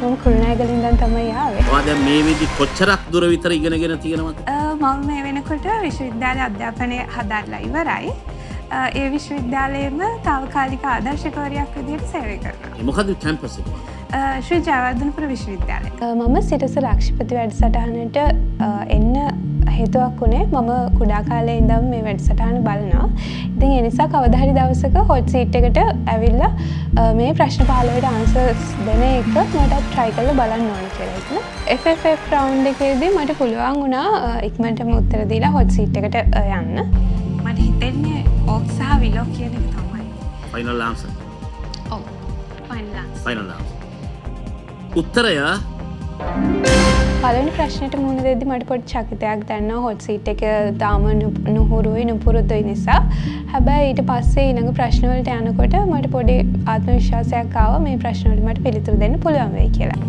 මම කුරුණෑගල ඉඳන් තමයි ආවේ. ඔයා දැන් මේ වෙද්දි කොච්චරක් දුර විතර ඉගෙනගෙන තියෙනවද? මම මේ වෙනකොට විශ්වවිද්‍යාල අධ්‍යාපනය හදාරලා ඉවරයි. ඒ විශ්වවිද්‍යාලයේම තාවකාලික ආදර්ශකවරියක් විදිහට සේවය කරනවා. මොකද්ද කැම්පස් එක? ශ්‍රී ජයවර්ධනපුර විශ්වවිද්‍යාලය. මම සිරස ලක්ෂපති වැඩසටහනට එන්න හේතුවක් වුණේ මම කුඩා කාලේ ඉඳන් මේ වැඩසටහන බලනවා. ඉතින් ඒ නිසා කවදා හරි දවසක හොට් සීට් එකට ඇවිල්ලා මේ ප්‍රශ්න 15ට ආන්සර්ස් දෙන එක මටත් try කරලා බලන්න ඕන කියලා හිතුණා. FFF round එකේදී මට පුළුවන් වුණා ඉක්මනටම උත්තර දීලා හොට් සීට් එකට යන්න. මට හිතෙන්නේ ඕක් සහ විලෝ කියන එක තමයි. Final answer. ඔව්. Final answer. Final answer. උත්තරය පළවෙනි ප්‍රශ්නෙට මුහුණ දෙද්දි මට පොඩි චකිතයක් දැනුණා හොට් සීට් එක තාම නුහුරුයි නුපුරුදුයි නිසා. හැබැයි ඊට පස්සේ ඊළඟ ප්‍රශ්න වලට යනකොට මට පොඩි ආත්ම විශ්වාසයක් ආවා මේ ප්‍රශ්න වලට මට පිළිතුරු දෙන්න පුළුවන් වෙයි කියලා.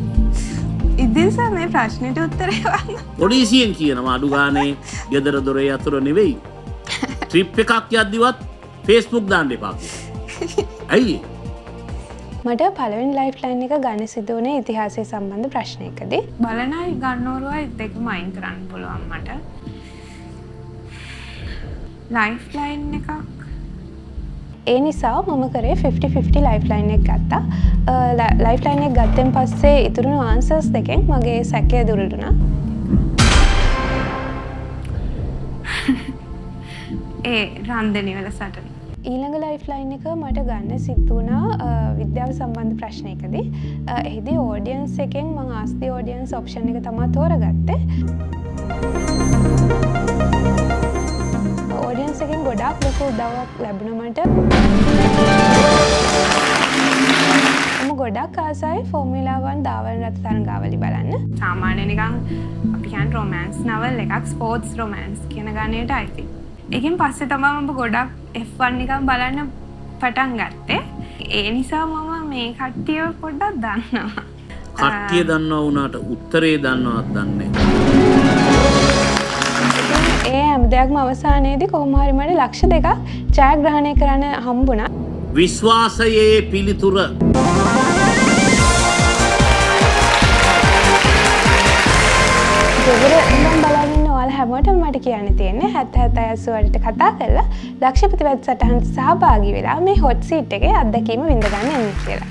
ඉතින් සර් මේ ප්‍රශ්නෙට උත්තරේ වන්න. පොලිසියෙන් කියනවා අඩු ගානේ ගෙදර දොරේ අතුර නෙවෙයි. ට්‍රිප් එකක් යද්දිවත් Facebook දාන්න එපා කියලා. ඇයි ඒ? මට පළවෙනි ලයිෆ් ලයින් එක ගන්න සිදු වුණේ ඉතිහාසය සම්බන්ධ ප්‍රශ්නයකදී. බලන අය ගන්නවරුවයි ඒත් එක්කම අයින් කරන්න පුළුවන් මට. ලයිෆ් ලයින් එකක්. ඒ නිසා මම කරේ 50-50 ලයිෆ් ලයින් එක ගත්තා. ලයිෆ් ලයින් එක ගත්තෙන් පස්සේ ඉතුරුණු ආන්සර්ස් දෙකෙන් මගේ සැකය දුරුුණා. ඒ රන්දනි වල සටන. ඊළඟ ලයිෆ් ලයින් එක මට ගන්න සිද්ධ වුණා විද්‍යාව සම්බන්ධ ප්‍රශ්නයකදී. එහිදී ඔඩියන්ස් එකෙන් මං ask the audience option එක තමා තෝරගත්තේ. ඔඩියන්ස් එකෙන් ගොඩාක් ලොකු උදව්වක් ලැබුණා මට. මම ගොඩක් ආසයි ෆෝමියුලා 1 ධාවන රථ තරඟාවලි බලන්න. සාමාන්‍ය නිකන් අපි කියන්නේ රොමෑන්ස් නවල් එකක්, ස්පෝර්ට්ස් රොමෑන්ස් කියන ගණයට අයිති. ඒකෙන් පස්සේ තමයි මම ගොඩක් F1 නිකන් බලන්න පටන් ගත්තේ. ඒ නිසා මම මේ කට්ටියව පොඩ්ඩක් දන්නවා. කට්ටිය දන්නවා වුණාට උත්තරේ දන්නවත් දන්නේ නැහැ. ඒ හැම දෙයක්ම අවසානයේදී කොහොම හරි මට ලක්ෂ දෙකක් ජයග්‍රහණය කරන්න හම්බුණා. විශ්වාසයේ පිළිතුර. ගෙදර ඉඳන් බලන් ඉන්න ඔයාලා හැමෝටම මට කියන්න තියෙන්නේ 70 70 88ට කතා කරලා ලක්ෂපති වැඩසටහනට සහභාගී වෙලා මේ හොට් සීට් එකේ අත්දැකීම විඳ ගන්න එන්න කියලා.